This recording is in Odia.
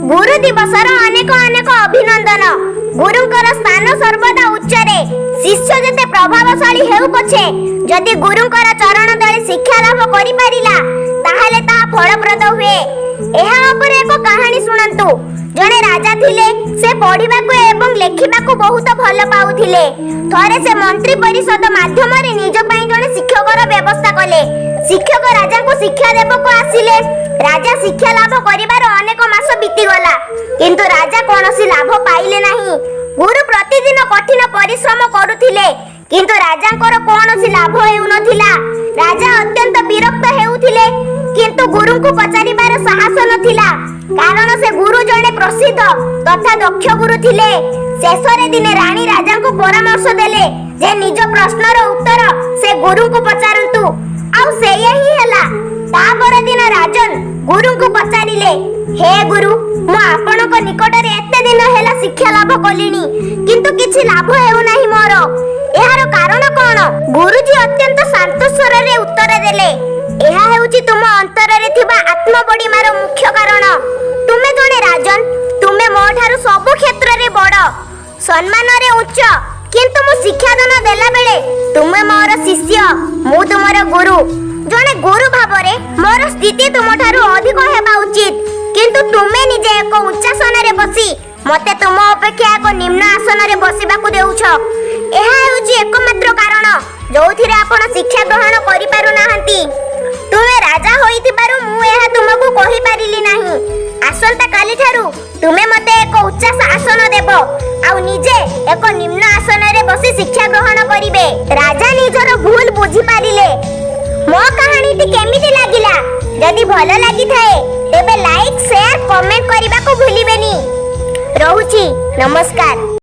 ଗୁରୁ ଦିବସର ଅନେକ ଅନେକ ଅଭିନନ୍ଦନ। ଗୁରୁଙ୍କର ସ୍ଥାନ ସର୍ବଦା ଉଚ୍ଚରେ। ଶିଷ୍ୟ ଯେତେ ପ୍ରଭାବଶାଳୀ ହେଉ ପଛେ, ଯଦି ଗୁରୁଙ୍କର ଚରଣ ତଳେ ଶିକ୍ଷା ଲାଭ କରିପାରିଲା, ତାହେଲେ ତାହା ଫଳପ୍ରଦ ହୁଏ। ଏହା ଉପରେ ଏକ କାହାଣୀ ଶୁଣନ୍ତୁ। ଜଣେ ରାଜା ଥିଲେ। ସେ ପଢିବାକୁ ଏବଂ ଲେଖିବାକୁ ବହୁତ ଭଲ ପାଉଥିଲେ। ଥରେ ସେ ମନ୍ତ୍ରୀ ପରିଷଦ ମାଧ୍ୟମରେ ନିଜ ପାଇଁ ଜଣେ ଶିକ୍ଷକର ବ୍ୟବସ୍ଥା କଲେ। ଶିକ୍ଷକ ରାଜାଙ୍କୁ ଶିକ୍ଷା ଦେବାକୁ ଆସିଲେ। ରାଜା ଶିକ୍ଷା ଲାଭ କରିବାର ଅନେକ ମାସ ବିତିଗଲା, କିନ୍ତୁ ରାଜା କୌଣସି ଲାଭ ପାଇଲେ ନାହିଁ। ଗୁରୁ ପ୍ରତିଦିନ କଠିନ ପରିଶ୍ରମ କରୁଥିଲେ, କିନ୍ତୁ ରାଜାଙ୍କର କୌଣସି ଲାଭ ହେଉନଥିଲା। ରାଜା ଅତ୍ୟନ୍ତ ବିରକ୍ତ ହେଉଥିଲେ, କିନ୍ତୁ ଗୁରୁଙ୍କୁ ପଚାରିବାର ସାହସ ନଥିଲା, କାରଣ ସେ ଗୁରୁ ଜଣେ ପ୍ରସିଦ୍ଧ ତଥା ଦକ୍ଷ ଗୁରୁ ଥିଲେ। ଶେଷରେ ଦିନେ ରାଣୀ ରାଜାଙ୍କୁ ପରାମର୍ଶ ଦେଲେ ଯେ ନିଜ ପ୍ରଶ୍ନର ଉତ୍ତର ସେ ଗୁରୁଙ୍କୁ ପଚାରନ୍ତୁ। ଆଉ ସେଇଆ ହିଁ ହେଲା। ତା ପରଦିନ ରାଜନ ଗୁରୁଙ୍କୁ ପଚାରିଲେ, "ହେ ଗୁରୁ, ମୁଁ ଆପଣଙ୍କ ନିକଟରେ ଏତେ ଦିନ ହେଲା ଶିକ୍ଷା ଲାଭ କଲିଣି, କିନ୍ତୁ କିଛି ଲାଭ ହେଉନାହିଁ ମୋର। ଏହାର କାରଣ କଣ?" ଗୁରୁଜୀ ଅତ୍ୟନ୍ତ ଶାନ୍ତ ସ୍ୱରରେ ଉତ୍ତର ଦେଲେ, "ଏହା ହେଉଛି ତୁମ ଅନ୍ତରରେ ଥିବା ଆତ୍ମବଡ଼ିମାର ମୁଖ୍ୟ କାରଣ। ତୁମେ ଜଣେ ରାଜନ। ତୁମେ ମୋ ଠାରୁ ସବୁ କ୍ଷେତ୍ରରେ ବଡ଼, ସମ୍ମାନରେ ଉଚ୍ଚ। କିନ୍ତୁ ମୁଁ ଶିକ୍ଷାଦାନ ଦେଲା ବେଳେ ତୁମେ ମୋର ଶିଷ୍ୟ, ମୁଁ ତୁମର ଗୁରୁ। ଜଣେ ଗୁରୁ ଭାବରେ ମୋର ସ୍ଥିତି ତୁମଠାରୁ ଅଧିକ ହେବା ଉଚିତ, କିନ୍ତୁ ତୁମେ ନିଜେ ଏକ ଉଚ୍ଚାସନରେ ବସି ମତେ ତୁମ ଅପେକ୍ଷା ଏକ ନିମ୍ନ ଆସନରେ ବସିବାକୁ ଦେଉଛ। ଏହା ହେଉଛି ଏକମାତ୍ର କାରଣ, ଯୋଉଥିରେ ଆପଣ ଶିକ୍ଷା ଗ୍ରହଣ କରିପାରୁନାହାନ୍ତି। ତୁମେ ରାଜା ହୋଇଥିବାରୁ ମୁଁ ଏହା ତୁମକୁ କହିପାରିଲି ନାହିଁ। ଆସନ୍ତା କାଲିଠାରୁ ତୁମେ ମତେ ଏକ ଉଚ୍ଚ ଆସନ ଦେବ ଆଉ ନିଜେ ଏକ ନିମ୍ନ ଆସନରେ ବସି ଶିକ୍ଷା ଗ୍ରହଣ କରିବେ।" ରାଜା ନିଜର ଭୁଲ ବୁଝିପାରିଲେ। ମୋ କାହାଣୀଟି କେମିତି ଲାଗିଲା? ଯଦି ଭଲ ଲାଗିଥାଏ, ତେବେ ଲାଇକ୍, ସେୟାର, କମେଣ୍ଟ କରିବାକୁ ଭୁଲିବେନି। ରହୁଛି, ନମସ୍କାର।